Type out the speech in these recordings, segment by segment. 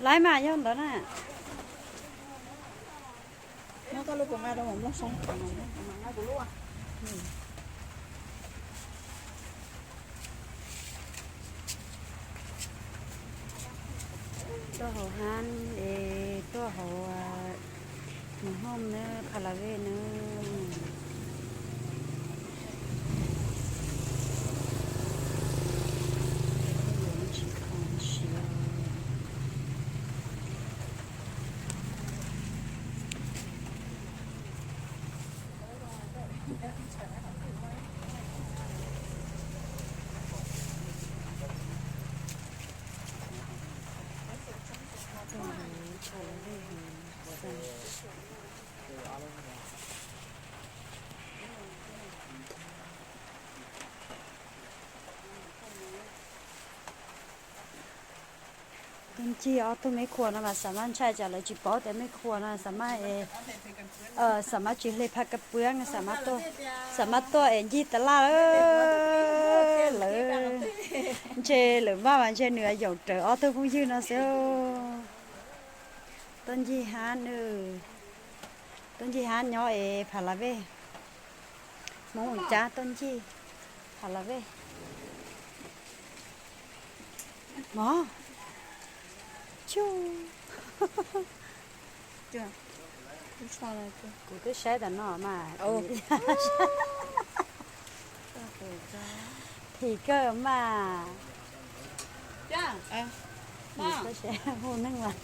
Laib mas yog ntawd na. Tuaj hauv hab es tuaj hauv, mus hoob na, pha la vej na. Tuaj ncig ob tug mej khua no mas xav mas ntshai tsam lawv tsis paub tias mej khua no xav mas, xav mas tsis hle pha kab pwab, xav mas tuaj es ncig tas laj lawm. Ntshe lawv maj mas ntshe nws yoom rawv ob tug phooj ywg no xwb. Tuaj ncig hab nws, tuaj ncig hab nyob es pha la vej. Hmoob ua cas tuaj ncig pha la vej. Mog, tsuj. Kuv twb saib tas no mas. Phim kawg mas. Hu neeg mas.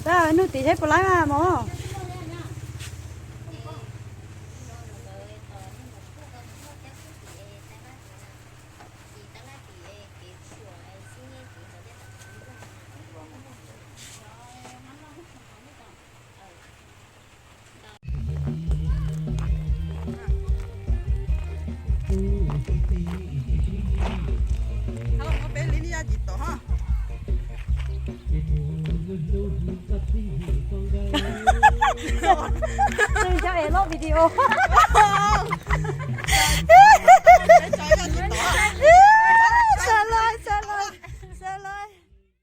Tab nug tim seb puas laib mas mog. Nws cov es loj video.